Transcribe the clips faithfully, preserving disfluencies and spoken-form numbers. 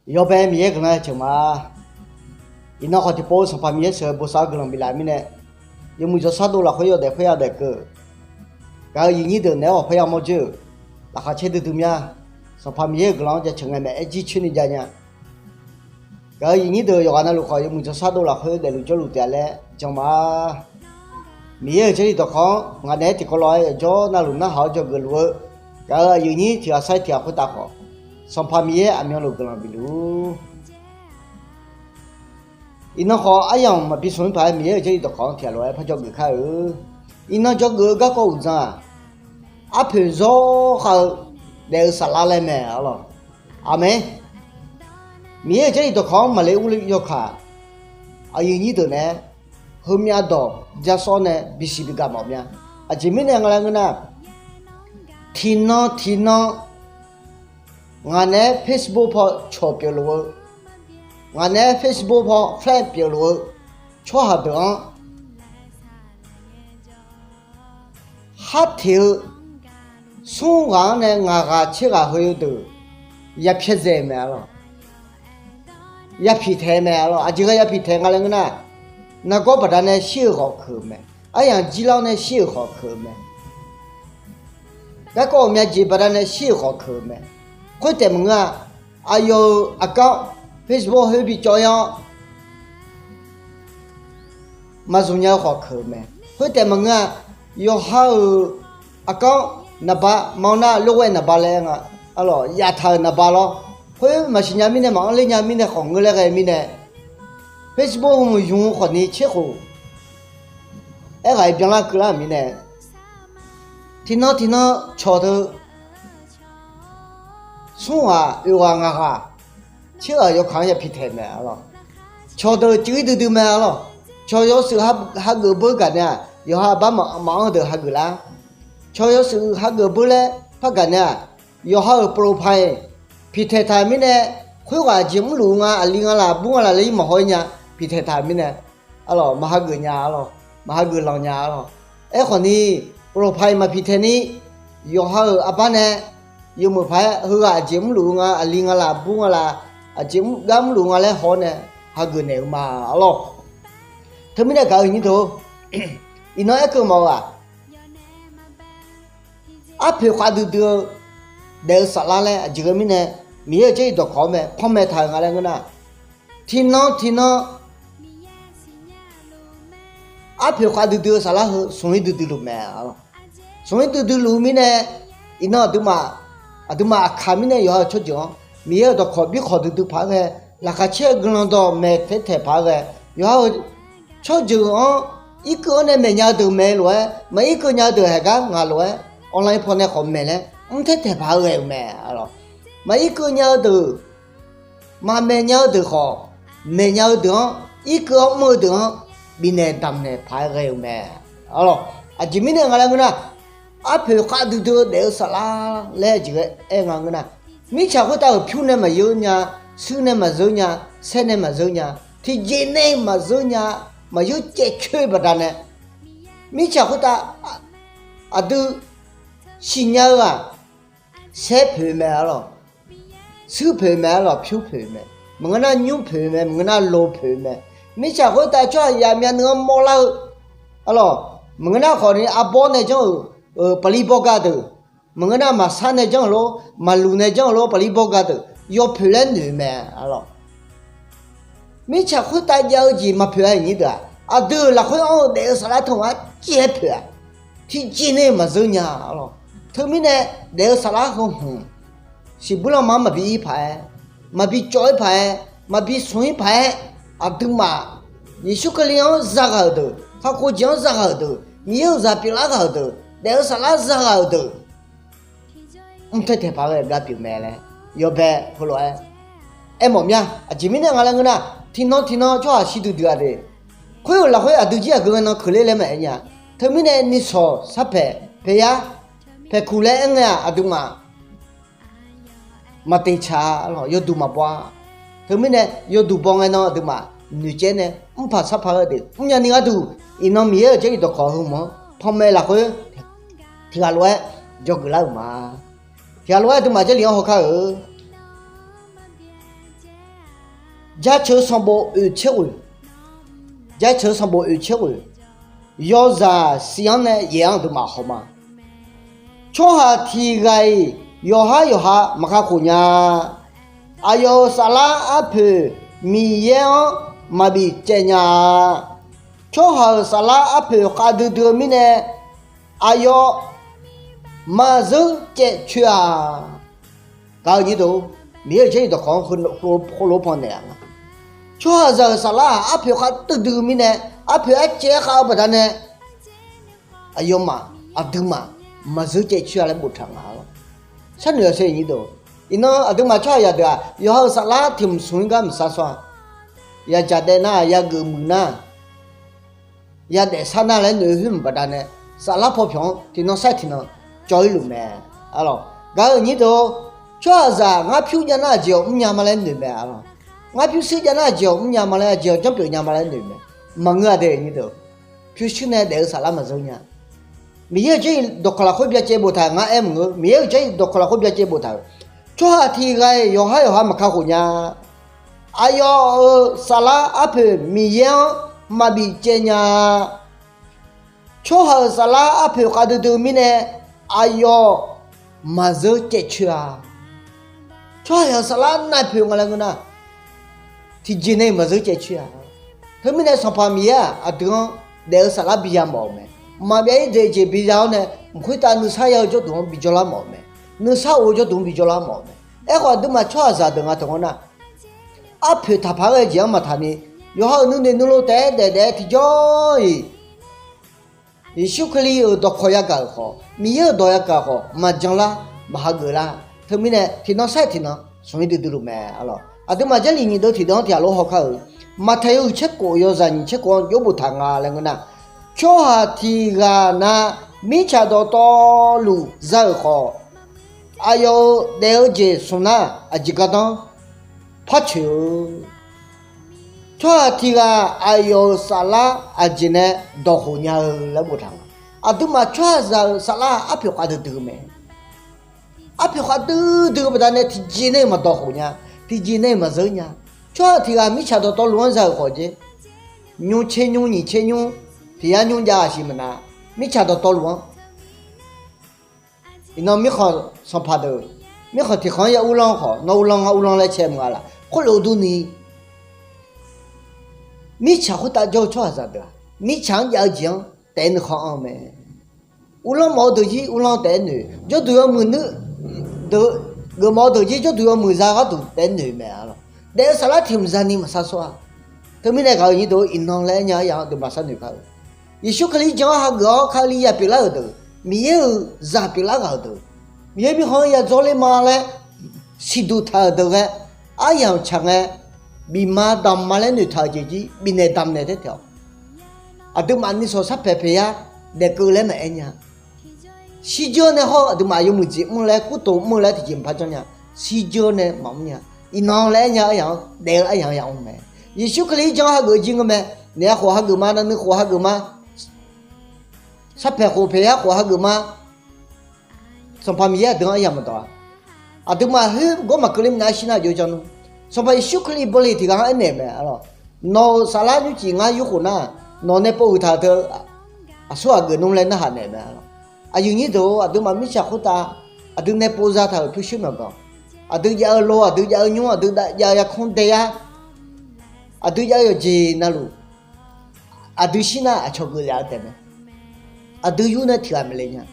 Yawbae Miqyaer guiqlanq-aer ceuq ma. Iqnan khawf tiqpov-eu Sanqpaq Miqyaer sheuq-eu bosav-eu guiqlanq biflaf-eu mirnae, yawmuiq jawrshar dov lafkhoer yawdaef khoer yadaef keuv. Gaq-euq aqyuif nyir deuq naeq-aer ghawqpaer yamawr dzoer-euq, laqkhaq caer duidui mya. Sanqpaq Miqyaer-euq guiqlanq-anr jaceuq ngae maeq-aer jircoer ni ja nya. Gaq-euq aqyuif nyir deuq yawqghaq navluf khawf yawmuiq jawrshar dov lafkhoer daefluf jawrluf taef-a laer jan ma. Miqyaer-euq Jarlif dawqkawq-anr ngaq naeq-aer tiqkawv lof-aer yawqjawr navluf narhaq-awr dzawgeuf luf-eu, gaq-euq aqyuif nyir tiq ghaq sair tiq ghaq khoertav khawf, Sanqpaq Miqyaer aqmyanluf guiqlanq bifluf-ur. Iqnan khawf aryamq maqbi smq-ir paq-aer Miqyaer-euq Jarlif dawqkawq-anr tiq ghaq lof-aer par dzawgeuf kar-eu. Iqnan dzawgeuf-eu garkawv uqdzan-aq, arpoeq zawr khav-eu daef-eu saflar laer mae arlawq. Aqmeq. Miqyaer-euq Jarlif dawqkawq-anr maqle urler yawkaq, aqyuif nyir deuq naeq-aer heumyav dawq jarsawr nae bisiq bigaq mawf mya. Aqjeq mirnae nga laer ngeur nar, tiqnan tiqnan ngaq naeq-aer Facebook paw cawq pyeufluf-eu, ngaq naeq-aer Facebook paw friend pyeufluf-eu tsawrhaq deuq-anr, kharteq-eu smr ghaq-anr nae ngaq ghaq tser ghaq heu-eu deuq yapyaer zae mae arlawq. Yapiq taeq mae arlawq. Aqjeq ghae yapiq taeq nga laer ngeur nar, nargawr baqdanae shir-euq khawf keuq-euq mae. Aryamq jirlar-awr nae shir-euq khawf keuq-euq mae. Garkawv ghawqmya jeq baqdanae shir-euq khawf keuq-euq mae. Khoertaef maqngeur-a, aqyawf-euq account Facebook khoer bicawv-ir-awr maqzmq nya-eu khawf keuq-euq mae. Khoertaef maqngeur-a, yawqha-euq account naqba ma-awr nar lorghae naqba laer nga, arlawq, yaftaq-euq naqba lawr. Khoer maqsiq nya mirnae, maqanr ler nya mirnae, khawf ngeur laer ghae mirnae, Facebook heu mq ymq-eu khawfni tserkhof aerghaq-iq byanlar keuvlar-euq mirnae, tiqnan tiqnan cawq deuq smr ghaq oeq ghaq ngaq ghaq tser ghaq yawkaq-anr yapiq taeq mae arlawq. Cawq deuq cuiv-ir duidui mae arlawq. Cawq yawshuif hageuf beur gaq nae-aq, yawqha aqbar maqanr-eu deuq hageuf lar. Cawq yawshuif hageuf beur laer par gaq nae-aq, yawqha-euq profile piqtaeq taq mirnae, khoerghaq jeq mrluf nga, aqli nga laf, bur nga laf laer-ir maqhaw-ir nya. Piqtaeq taq mirnae, arlawq, maq hageuf nya arlawq, maq hageuf lanq nya arlawq. Aerkhawfni, profile maqpiqtaeq ni, yawqha-euq aqbar nae yawmuiq paq-aer heughaq aqjeq mrluf-eu nga, aqli nga laf, bur nga laf, aqjeq gar mrluf nga laer haw-awr nae hageuf naeq-eu ma arlawq. Teumirnae gaq-euq nyir deuq, iqnan aerkeuv mawf-eu-aq, arpoeq khavdui dui-eu daef-eu saflar laer aqjeq ghae mirnae, Miqyaer-euq Jarlif dawqkawq-anr mae panmaeq taq-euq nga laer ngeur nar, tiqnan tiqnan arpoeq khavdui dui-eu saflar heu smq-ir duidui luf mae. Smq-ir duidui luf-eu mirnae, iqnan aqduimaf, aqduimaf aqkaq mirnae yawqha-euq tsawrjeuq-anr Miqyaer-euq dawqkawq birkhawq duidui paq-aer ghae, laqkhaq caer-eu guiqlanq dawq maeq taer taeq paq-aer ghae, yawqha-euq tsawrjeuq-anr irkeuv-anr nae maeqnya-eu deuq maeq lof-aer, maqirkeuv nya-eu deuq haeqgar ngaq lof-aer, online paw nae khawf maeq laer mr taer taeq paq-aer ghae-euq mae. Maqirkeuv nya-eu deuq, maqmaeq nya-eu deuq khawf, maeqnya-eu deuq-anr, irkeuv-awr mr-eu deuq-anr bifnaeq damqnaeq paq-aer ghae-euq mae. Arlawq, aqjeq mirnae nga laer ngeur nar, arpoeq khavdui dui-eu daef-eu saflar laer aqjeq ghae aer nga ngeur nar, mirtsaq khoertav-euq pyur nae maqyeur nya, shuir nae maqzeur nya, saer nae maqzeur nya, tiqjeq nae maqzeur nya, maqyeur caev coer baqdanae, mirtsaq khoertav aqdui siqnya-eu-aq, saer poeq mae arlawq, shuir poeq mae arlawq, pyur poeq mae, maqngeur nar nymr poeq mae, maqngeur nar lo poeq mae. Mirtsaq khoertav tsawrhaq yamyav nuiv-anr mawrlar-eu arlawq, maqngeur nar khawfni arbawr nae janr-euq paqlir bawrga deuq, maqngeur nar maqsar nae janr-euq lor, maqluq nae janr-euq lor, paqlir bawrga deuq yawpoeq laer noeq mae arlawq. Mirtsaq khoertav jav-eu jeq maqpoeq-a, aqnyir deuq-aq, aqdui-euq lafkhoer anr-eu daef-eu saflar teu-aq arciv-aer poeq-aq, tiqjeq nae maqzeur nya arlawq. Teumirnae daef-eu saflar heu hmq siqbuir lanma-anr maqbi ir paq-aer, maqbi cawv-ir paq-aer, maqbi smq-ir paq-aer, aqduimaf Yeqsur Kali-anr zaghaq-euq deuq, kakhof jeq-anr zaghaq-euq deuq, Miqyaer-euq zaq pyeuflar ghaq-euq deuq, daef-eu saflar zaghaq-euq deuq, mr taer taeq paq-aer ghae gar pyeuf mae laer yawbae heulof-aer aermawf mya. Aqjeq mirnae nga laer ngeur nar, tiqnan tiqnan tsawrhaq shir duidui-a de. Khoer-euq lafkhoer aqdui jir aqgeu ngae nan keuvler laer maqaer nya. Teumirnae nisawq sarpaeq paeqyar paeqkuq laer aer ngae-aq, aqduimaf maqteq tsaq-a arlawq, yawduq maqbaw-a. Teumirnae yawduq baw ngae nan aqduimaf noeqcaev nae mrpaq sarpaq-eu deuq mrnya ni gharduq, iqnan Miqyaer-euq Jarlif dawqkawq heu hmq-anr panmaeq lafkhoer tiq ghaq lof-aer dzawgeuf lar-euq ma. Tiq ghaq lof-aer aqduimaf Jarlif-anr hawkar-euq Jaceuq sanqbof oeq tser ghoeq, jaceuq sanqbof oeq tser ghoeq, yawzaq siq-anr nae yaeq-anr aqduimaf haw ma. Tsawrhaq tiq ghaq-iq yawqhar yawqha maqkakhof nya-a. Aqyawf-euq saflar arpoeq Miqyaer-anr maqbif caev nya-a. Tsawrhaq-euq saflar arpoeq khavdui dui-eu mirnae, aqyawf maqzeur caev coer-a. Gaq-eu nyir deuq, Miqyaer-euq jarlif dawqkawq-anr khoerlof pan naeq-a nga. Tsawrhaqzaq-euq saflar-aq arpoeq khavdui dui-eu mirnae, arpoeq arcaev-aer khav-eu baqdanae, aqyawfmaf aqduimaf maqzeur caev coer-a laer boftaq nga lawr. Sharnoeq-a sher nyir deuq, iqnan aqduimaf tsawrhaqzaq deuq-aq yawqha-euq saflar tiq mq smq-ir gar mqsar sawr-a. Yadzaq daev nar, yageuf muiq nar, yadaef sar nar laer noeq-eu khoer mq baqdanae, saflar paw pyawq-anr tiqnan sair tiqnan cawv-ir luf mae. Gaq-eu nyir deuq, tsawrhaqzaq ngar pyur jav nar aqjeq-awq mrnya ma laer noeq mae. Ngar pyurshuir jav nar aqjeq-awq mrnya ma laer, aqjeq-awq janrpyeuf nya ma laer noeq mae. Maqngeur-a de nyir deuq, pyurshuir nae daef-eu saflar maqzeur nya. Miqyaer-euq jarlif dawqkawq lafkhoer byacaevbof taq-euq ngar aer maqngeur, Miqyaer-euq jarlif dawqkawq lafkhoer byacaevbof taq-euq, tsawrhaq tiq ghaq-iq yawqhar yawqha maqkakhof nya. Aqyawf-euq saflar arpoeq Miqyaer-anr maqbif caev nya-a. Tsawrhaq-euq saflar arpoeq khavdui dui-eu mirnae, aqyawf maqzeur caev coer-a. Tsawrhaq-euq saflar navpoeq nga laer ngeur nar, tiqjeq nae-iq maqzeur caev coer-a. Teumirnae Sanqpaq Miqyaer-aq aqdui-anr daef-eu saflar biya mawf-euq mae. Mqmaq byav-ir daef jeq biya-awr nae, mq khoertav nuisar ya-eu jawrduq-anr bijawrlar mawf-euq mae. Nuisar of-eu jawrduq-anr bijawrlar mawf-euq mae. Aerkhawf aqduimaf tsawrhaqzaq deuq nga teu ngeur nar, arpoeq taqpaq-aer ghae jeq-anr maqtaq ni, yawqha-euq nuinoeq nuilov taef-aer daef daef-aer tiqjawr-iq, Yeqsur Kali-euq dawqkawq yagaq-euq khawf, Miqyaer-euq dawq yagaq khawf, maqjan lar, maq hageuf lar. Teumirnae tiqnan sair tiqnan smq-ir duidui luf mae. Aqduimaf Jarlif nyiq deuv tiqdeuv-anr tiq ghaq lof haw kar-euq, Maqtaeq yawhuiq tser khof yawzaq nyiq tser khof-anr jov boftaq nga laer ngeur nar, tsawrhaq tiq ghaq na mirtsaq dawqtawvluf za-euq khawf, aqyawf-euq daef-eu jeq smq nar aqjeq gardanr par coeq-eu. Tsawrhaq tiq ghaq aqyawf-euq saflar aqjeq nae dawq khof nya-eu laer boftaq nga. Aqduimaf tsawrhaqzaq-euq saflar arpoeq khavdui dui-eu mae. Arpoeq khavdui dui-eu baqdanae tiqjeq nae-iq maqdawq khof nya, tiqjeq nae-iq maqzeur nya. Tsawrhaq tiq ghaq mirtsaq dawqtawvluf-anr za-euq khawf jer, nymr tser nymr nyiq tser nymr tiq yar nymr jav-aq siq maqnav, mirtsaq dawqtawvluf-anr Iqnan mirkhanq sanqpaq deuq, mirkhanq tiq khanq-anr ya uvlanr khawf, nawr uvlanr ngar uvlanr laer cae mq nga laf. Khoerlof durni, mirtsaq khoertav jawr-eu tsawrhaqzaq deuq-aq, mirtsaq-anr jav-eu jeq-anr taef-aer nuikhanr anr-eu mae. Uvlanr mawf-eu deuq jir uvlanr taef-aer noeq, jawrduq yawmuiq nuir deuq, geufmawf-eu deuq jir jawrduq yawmuiq za gharduq taef-aer noeq mae. Daef-eu saflar tiq mq zani maqsar sawr-a. Teumirnae gaq-euq nyir deuq, iqnan laer aer nya-eu aryaq-anr deuq maqsar noeq kar-eu. Yeqsur Kali jan-anr hageuf-awr Kali ya pyeuflar-euq deuq, Miqyaer-euq zaq pyeuflar ghaq-euq deuq, Miqyaer mirkhanq-anr ya dzawrler ma laer siqduq taq-euq deuq ghae, aryamq tsaq ngae, bif ma damq ma laer noeqtaq-euq jeq jir bifnaeq damqnaeq taer taef-awq. Aqduimaf nishawq sharpaeq paeq yar daef keuv laer maqaer nya. Shirdzeur nae hawr-eu aqduimaf yawmuiq jeq mr-eu laer, kurtof mr-eu laer tiqjeq maqpar janr nya. Shirdzeur nae maqmr nya. Iqnan laer aer nya-eu aryaq-anr, daef-eu aryaq-anr yamr mae. Yeqsur Kali-anr jan hageuf jir ngeur mae. Naeq-a khof hageuf ma, navnuiv khof hageuf ma, sharpaeq khof paeq yar khof hageuf ma. Sanqpaq Miqyaer aqdui-anr aryamq maqdawq-a. Aqduimaf khoer gawr maqkeuv ler minav-aer shir nar jov-aer janr nmr. Sanqpaq Yeqsur Kali bale tiq ghaq-anr aernaeq mae. Nawq-euq saflar nymrcif ngar yurkhof nar, nawq nae pov huiq taq-euq teu aqsur ghaq geuf nmr laer narhaq naeq mae. Aqyuif nyir deuq-or, aqduimaf mirtsaq khoertav aqdui nae pov zataq-euq pyurshuir myawqganq, aqdui jav-eu lo, aqdui jav-eu nymr, aqdui jav-eu yarkmr daeyar, aqdui jav-eu yawqjeq navluf, aqdui shir nar aqcawq geuflaf-eu taef mae. Aqdui yur nae tiq ghaq maeqle nya.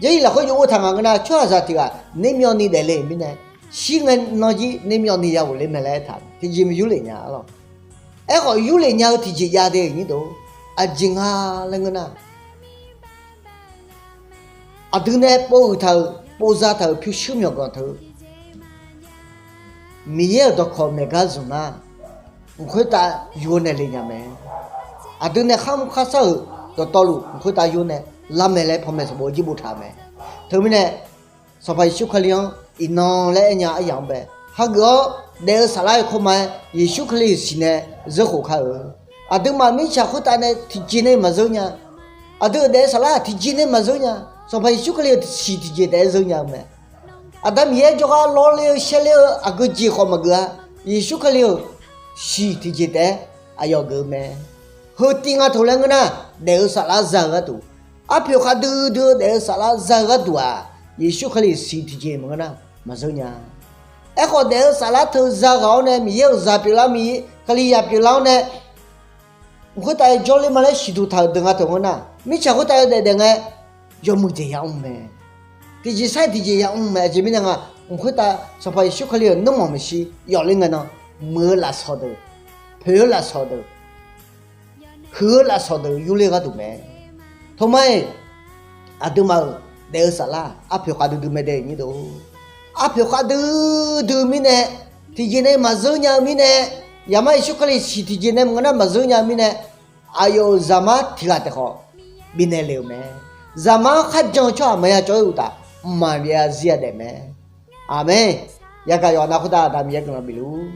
Jarlif lafkhoer jov-or taq ngaq ngeur nar, tsawrhaqzaq tiq ghaq nermyawvni daefle-euq mirnae, shir ngae nan jir nermyawvni ya ghofler mae laer aertaq, tiqjeq maqyur lef nya-a lawq. Aerkhawf yur lef nya-eu tiqjeq jav de-euq nyir deuq, aqjeq nga laer ngeur nar, aqdui nae pov huiq taq-euq, pov zataq-euq pyurshuir myawqganq teu Miqyaer-euq dawqkawq maeq gar zmq nar, mq khoertav yur-eu nae le nya mae. Aqdui nae kharmr kharshar-euq dawqtawvluf mq khoertav yur nae lar mae laer panmaeq sanqbof jir boftaq-euq mae. Teumirnae, Sanqpaq Yeqsur Kali-anr iqnan laer aer nya aryaq-anr bae, hageuf-awr daef-eu saflar-eu kawrma-aer Yeqsur Kali-euq siq nae zeurkhof kar-eu. Aqduimaf mirtsaq khoertav nae tiqjeq nae maqzeur nya. Aqdui-euq daef-eu saflar tiqjeq nae maqzeur nya. Sanqpaq Yeqsur Kali-euq siq tiqjeq taef-aer zeur nya-eu mae. Aqda Miqyaer jawrgar lawrler-eu shaerler-eu aqgeu jeq khawf maqgeuf-a. Yeqsur Kali-euq shiq tiqjeq taef-aer aqyawf geuf-eu mae. Heu tiv nga taq laer ngeur nar, daef-eu saflar za-eu gharduq, arpoeq khavdui dui-eu daef-eu saflar za-eu gharduq-aq, Yeqsur Kali shiq tiqjeq maqngeur nar maqzeur nya. Aerkhawf, daef-eu saflar teu za ghaq-awr nae Miqyaer-euq zaq pyeuflar-awr, Kalizaq pyeuflar-awr nae mq khoertav jawrler ma laer siqduq taq-euq deuq nga taq ngeur nar, mirtsaq khoertav yawdaef daef ngae, yawmuiq jeq yamr mae. Tiqjeq sar-iq tiqjeq yamr mae. Aqjeq mirnae nga, mq khoertav Sanqpaq Yeqsur Kali-euq nanrmanq maeqshi yawfler ngae nan, muiq-eu lafsawq deuq, poeq-eu lafsawq deuq, huiq-eu lafsawq deuq yurler gharduq mae. Toma-iq, aqduimaf-euq daef-eu saflar arpoeq khavdui dui mae de nyir deuq. Arpoeq khavdui dui-eu mirnae, tiqjeq nae maqzeur nya-eu mirnae, yaqmar Yeqsur Kali shiq tiqjeq nae maqngeur nar maqzeur nya-eu mirnae, aqyawf-euq zaqmar tiq ghaq taef khawf bifnaeq le-euq mae. Zaqmar-anr kharjan-eu tsawrhaq maqya cawv-ir uqtaf, mqmaq byav zir-a daef mae. Aqmeq. Yagaq yawqha nav khoertav Aqda Miqyaer guiqlanq bifluf